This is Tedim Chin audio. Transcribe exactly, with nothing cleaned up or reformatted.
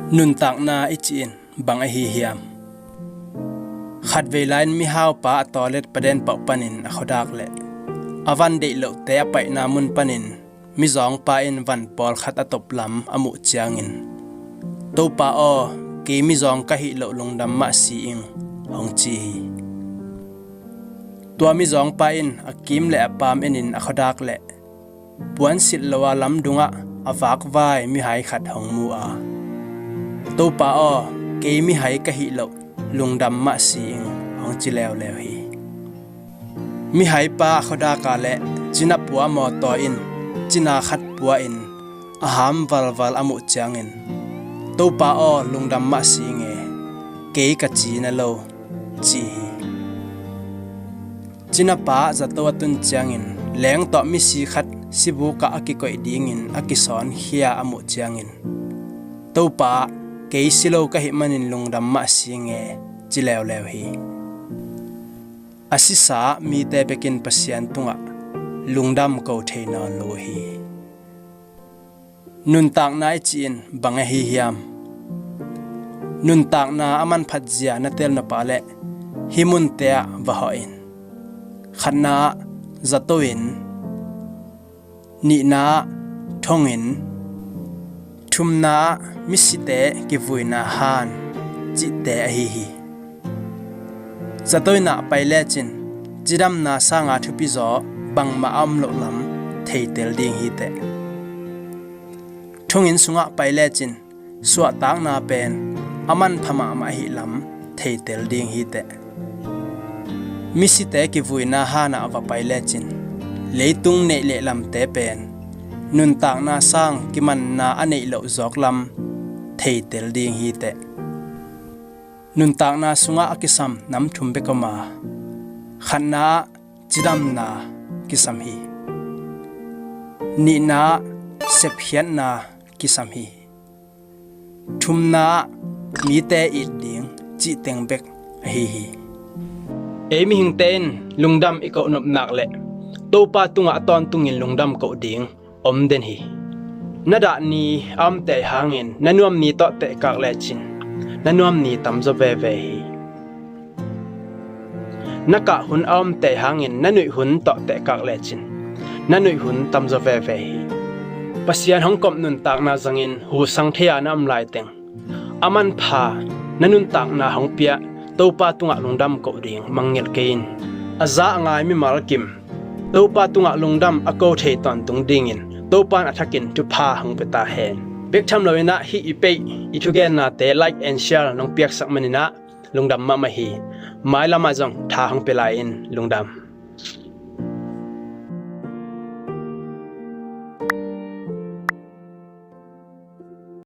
Nuntakna i cih in bang ahi hiam? Khatvei lai-in mihaupa a toilet paden pauh panin a khuadak leh a van deih lohte a paihna mun panin mizawngpa in van pawlkhat a toplam a muh ciangin, "Topa aw, kei mizawng ka hih loh lungdam mah si ing," hong ci hi. Tua mizawngpa in a kim le a paam enin a khuadak leh puansilh lo-a lamdungah a vakvai mihai khat hong mu a, "Topa aw, kei mihai ka hih loh lungdam mah si ing," hong ci leuleu hi. Mihaipa a khuadak a leh cina pua mawtaw in cina khat pua-in a ham valval a muh ciangin, "Topa aw, lungdam mah si ing e, kei ka cina lo," ci hi. Cinapa zato a tun ciangin leng tawh misi khat sibukah a kikoih dingin a kisawnkhia a muh ciangin, "Topa, kei si lo ka hih manin lungdam mah si ing e," ci leuleu hi. A sisa mite bekin Pasian tungah lungdam ko thei nawn lo uh hi. Nuntakna i cih in bang ahi hiam? Nuntakna a manphat zia na tel nop a leh hih munte ah va hawh in. Khatna ah zato in, nihna ah thong in, thumna ah misite kivuina han cihte ahi hi. Zato in ah pai lecin cidamna sanga thupizaw bangmah a om loh lam theitel ding hi teh. Thong in sungah pai lecin suahtakna pen a manpha mahmah ahih lam theitel ding hi teh. Misite kivuina hanah va pai lecin leitung neih le lamte pen nuntakna sang kimanna a neih loh zawk lam theitel ding hi teh. Nuntakna sungah a kisam nam thum bek om a, khatna ah cidamna kisam hi. Nihna ah sepkhiatna kisam hi. Thumna ah mite it ding cih teng bek ahi hi. Ei mihingte in lungdam i koh nop nak leh Topa tungah tawntungin lungdam koh ding om den hi. Na dah ni a om tei hangin na nuam ni tawh tehkak lecin na nuam ni tamzaw veve hi. Na kah hun a om tei hangin na nuih hun tawh tehkak lecin na nuih hun tamzaw veve hi. Pasian hong komh nuntakna zangin husang thei-a na om laiteng a manpha na nuntakna hong piah Topa tungah lungdam koh ding mangngilh kei in. A za a ngai mimal kim Topa tungah lungdam a ko thei tawntung dingin Topa in a thakin thupha hong pia ta hen. Bek tham loin ah hih i peih i thugennate like and share nong piaksak manin ah lungdam mahmah hi. Mailam ah zong tha hong pia lai in, lungdam.